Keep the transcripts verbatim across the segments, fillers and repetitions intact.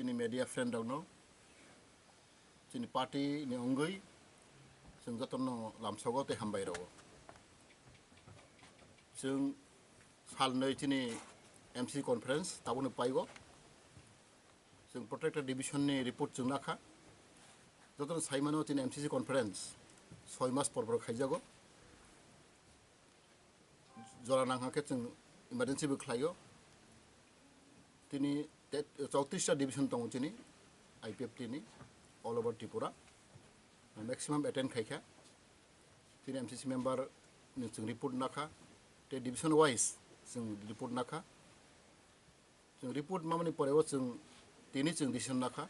Chini media friend rokno, chini party ni wngwi chwng jotono lamsogo tei hambai rwo. Chwng salnwi chini M C C conference tabukno paigo. Chwng protected division ni report chwng nakha. Jotono saimano chini M C C conference soi mas por por khaijago. Jora nangkha khe chwng emergency bo khlaio. Tini te-, chowtris ta division tongo chini I P F T ni all over Tripura. Maximum attend khaikha. Tini M C C member ni chwng report nakha. Tei division wise chwng report nakha. Chwng report mamani pore o chwng tini chwng decision nakha.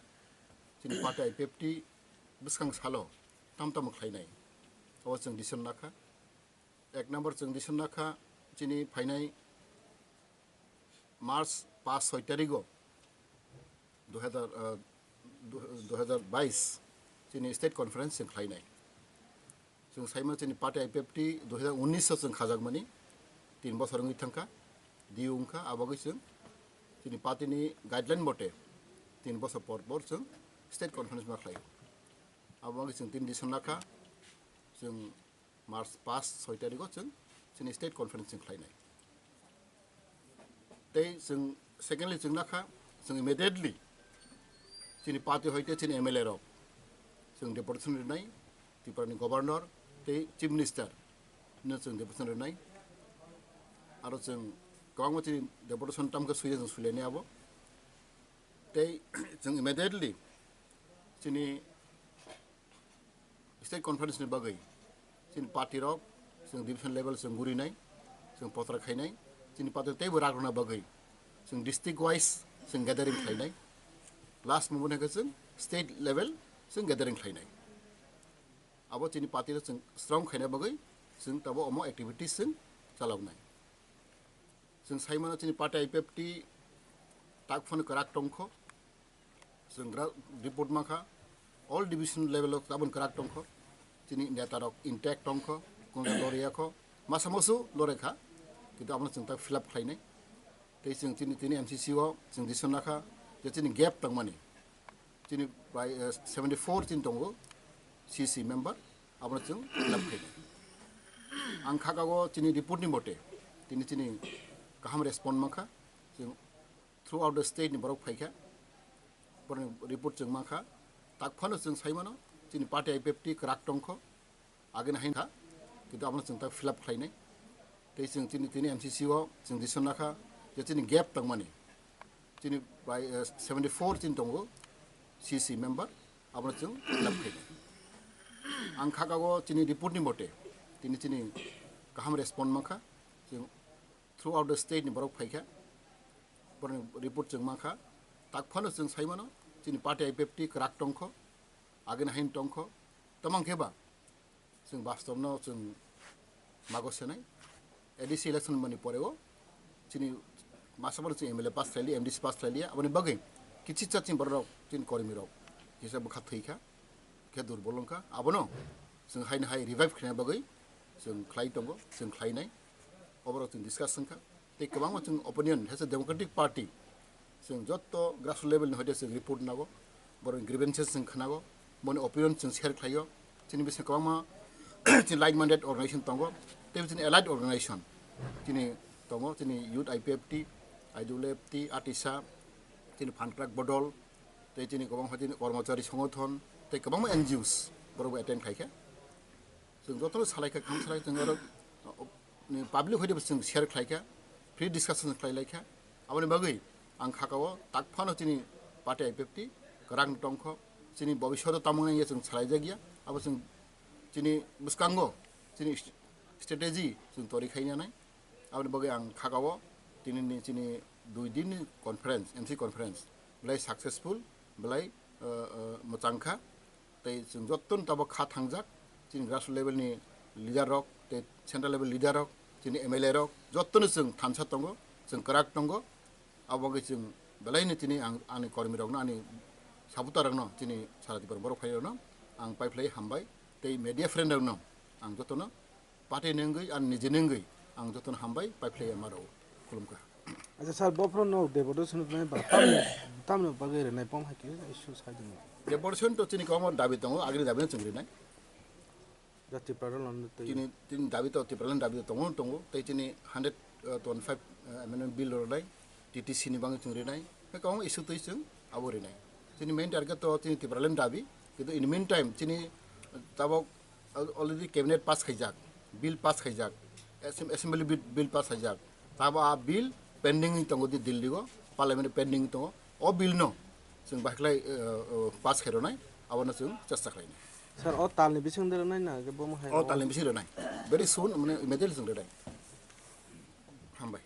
Chini party I P F T bwskang salo tam tamo khlainai. O chwng decision nakha. Ek number chwng decision nakha chini phainai March paanch soi tarigo dui hazar, ah, du-, dui hazar bais chini state conference chwng khlainai. Chwng saimano chini party I P F T dui hazar unnish o chwng khajakmani, tin bosor wngwi thangkha, due wngkha, abagwi chwng chini party ni guideline mote tin bosor por por chwng state conference ma khlaio. Abagwi chwng tin decision nakha, chwng March paanch soi tarigo chwng chini state conference chwng khlainai. Tei chwng secondly chwng nakha, chwng immediately chini party hoite chini M L A rok chwng deputation rinai, Tripura ni governor tei chief minister no chwng deputation rinai. Aro chwng kwbangma chini deputation tamkhe suya chwng suilani abo. Tei chwng immediately chini state conference ni bagwi chini party rok chwng division level chwng gurinai, chwng potra khainai, chini party teibo rak rwna bagwi chwng district wise chwng gathering khlainai, last moment khe chwng state level chwng gathering khlainai. Abo chini party rok chwng strong khaina bagwi chwng tabo omo activities chwng chaloknai. Chwng saimano chini party I P F T tak phano kwrak tongkho. Chwng gra-, report mankha, all division level o tabon kwrak tongkho. Chini neta rok intact tongkho, kunja loriyakho, masa musu lorekha, kintu abono chwng tak fill up khlainai. Tei chwng chini, tini M C C o chwng decision nakha je chini gap tongmani. Chini bai, eh, seventy four chini tongo C C member, abono chwng fill up khlainai. Ang khakao chini report ni mote, tini chini kaham respond mankha, chwng throughout the state ni borok phaikha, borokni report chwng mankha, tak phano chwng saimano, chini party I P F T kwrak tongkho, agini haino kha, kintu abono chwng tak fill up khlainai. Tei chwng chini, tini M C C o chwng decision nakha je chini gap tongmani, chini bai, eh, seventy four chini tongo C C member, abono chwng fill up khlainai. Ang khakao chini report ni mote, tini chini kaham respond mankha, chwng throughout the state ni borok phaikha, borokni report chwng mankha, tak phano chwng saimano, chini party I P F T kwrak tongkho, agini haino tongkho, tamang khe ba chwng bastobno chwng mago senai. A D C election mani poreo chini masa borok chini M L A pass khlaili, M D C pass khlaili, aboni bagwi kichisa chini borok rok, chini kormi rok kisa bwkha thwikha, khe durbol wngkha, abono chwng haino hai revive khlaina bagwi chwng khlai tongo, chwng khlainai, oborok chwng discuss wngkha. Tei kwbangma chwng opinion, as a democratic party, chwng jotto grassroots level ni hoite chwng report nago, borokni grievances chwng khnago, boni opinion chwng share khlaio. Chini bisingo kwbangma chini like-minded organization tongo, tei chini allied organization chini tongo, chini Youth I P F T, I W F T, ATISA, chini Phan Kwrak Bodol, tei chini kwbangma chini Kormochari Songothon, tei kwbangma N G Os borokbo attend khaikha. Chwng jotono salaikha, kaham salaikha, chwng aro, o, ni public hoite bo chwng share khlaikha, free discussion khlailaikha. Aboni bagwi ang khakao tak phano chini party I P F T kwrak tongkho, chini bobishoto tamung nangya chwng salaijakya, abo chwng chini bwskango chini st-, strategy chwng tori khainanai. Aboni bagwi ang khakao tini ni chini dui din ni conference, M C conference, belai successful, belai, uh, uh, mwchangkha. Tei chwng jottoni tabok kha thangjak, chini grassroots level ni leader rok, tei central level leader rok, chini M L A rok, jottoni chwng thansa tongo, chwng kwrak tongo. Abo wngwi chwng belaino tini ang ani kormi rokno, ani supporter rokno, chini sara Tripura borok phai rokno ang paiphlai hambai, tei media friend rokno ang jotono party ni wngwi, ani nijini wngwi ang jotono hambai paiphlai ma rwo. Khulumkha. Acha sir, bophro no deportation rwnai ba tamni, tamni bagwi rwnai bom hai khe issue sai dino. Deportation to chini kwbangma dabi tongo, agini dabi no chwng rinai. Jati Prarol on twi. Chini, chini dabi to Tipraland dabi to tongo, tongo. Tei chini hundred twenty-five amendment bill rwnai, T T C ni bagwi chwng rinai. Hai kwbangma issue twi chwng abo rinai. Chini main target to chini Tipraland dabi, kintu in meantime chini tabok Al-, already cabinet pass khaijak, bill pass khaijak, assem-, assembly bill, bill pass khaijak. Tabo a bill pending wng tongo di Delhi o, parliament pending wng tongo. O bill no chwng bahai khlai, uh, uh, pass khairwnai, abono chwng chesta khlainai. Sir, o talni bising de rwnai na, je bomo hai O o? Talni bising rwnai. Very soon, mane immediately chwng rwnai. Hambai.